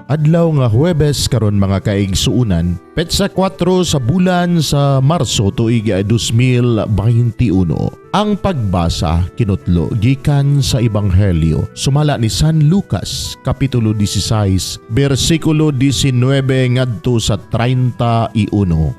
Adlaw nga Huwebes karon, mga kaigsuunan, petsa 4 sa bulan sa Marso, tuig 2021. Ang pagbasa kinutlo gikan sa Ebanghelyo sumala ni San Lucas, kapitulo 16, bersikulo 19 ngadto sa 31.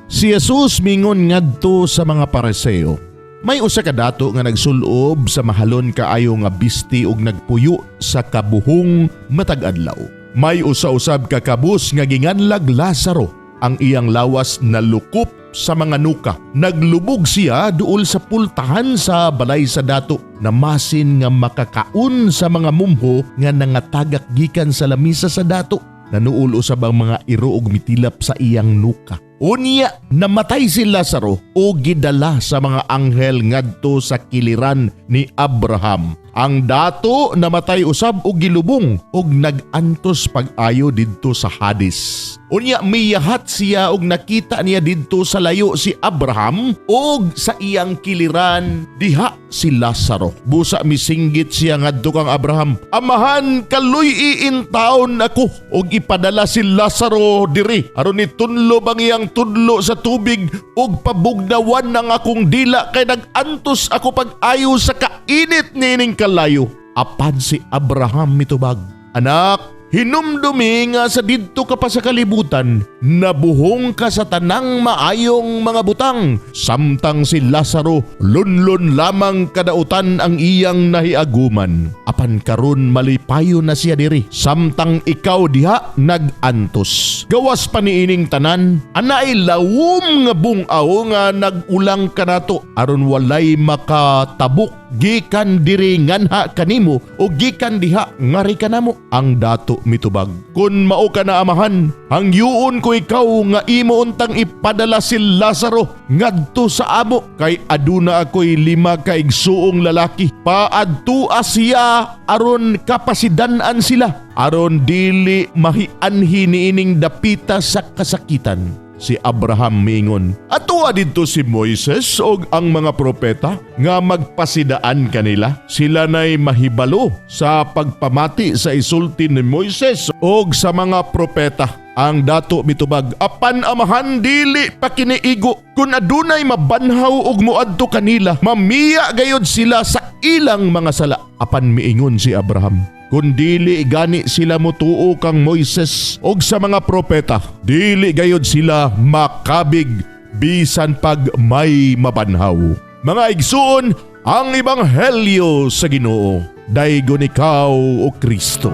Si Jesus mingon ngadto sa mga Pariseo, "May usa ka dato nga nagsulob sa mahalon kaayo nga bisti ug nagpuyo sa kabuhong matag adlaw. May usa-usab ka kabus nga ginganlag Lazaro. Ang iyang lawas nalukop sa mga nuka. Naglubog siya duol sa pultahan sa balay sa dato. Namasin nga makakaon sa mga mumho nga nangatagak gikan sa lamisa sa dato. Nanuol usab ang mga iro og mitilap sa iyang nuka. Unya, namatay si Lazaro o gidala sa mga anghel ngadto sa kiliran ni Abraham. Ang dato namatay usab og gilubong og nag-antos pag-ayo didto sa Hades. Unya miyahat siya og nakita niya didto sa layo si Abraham og sa iyang kiliran diha si Lazaro. Busa misinggit siya ngadto kang Abraham, 'Amahan, kaluy-i intawon ako og ipadala si Lazaro diri aron itunlob ang iyang tudlo sa tubig ug pabugnawan ang akong dila kay nag-antos ako pag-ayo sa kainit niining kalayo.' Apan si Abraham mitubag, 'Anak, hinumdumi nga sa didto ka pa sa kalibutan, nabuhong ka sa tanang maayong mga butang, samtang si Lazaro lunlon lamang kadautan ang iyang nahiaguman. Apan karon malipayon na siya diri, samtang ikaw diha nag-antos. Gawas pa niining tanan, anaay lawom nga bungaw nga nag-ulang kanato aron walay makatabok gikan diri nganha kanimo o gikan diha ngari kanamo.' Ang dato mitubag, 'Kun mao kana, amahan, hangyoon ko ikaw nga imo untang ipadala si Lazaro ngadto sa amo kay aduna ako'y lima ka igsuong lalaki. Paadtua siya aron kapasidan-an sila aron dili mahianhi niining dapita sa kasakitan.' Si Abraham miingon, 'Atua didto si Moises og ang mga propeta nga magpasidaan kanila. Sila na'y mahibalo sa pagpamati sa isulti ni Moises og sa mga propeta.' Ang dato mitubag, 'Apan amahan, dili pa kiniigo. Kung adunay mabanhaw og muadto kanila, mamiya gayod sila sa ilang mga sala.' Apan miingon si Abraham, 'Kung dili gani sila mutuo kang Moises og sa mga propeta, dili gayod sila makabig bisan pag may mabanhaw.'" Mga igsuon, ang ebanghelyo sa Ginoo. Daygon ikaw, o Kristo.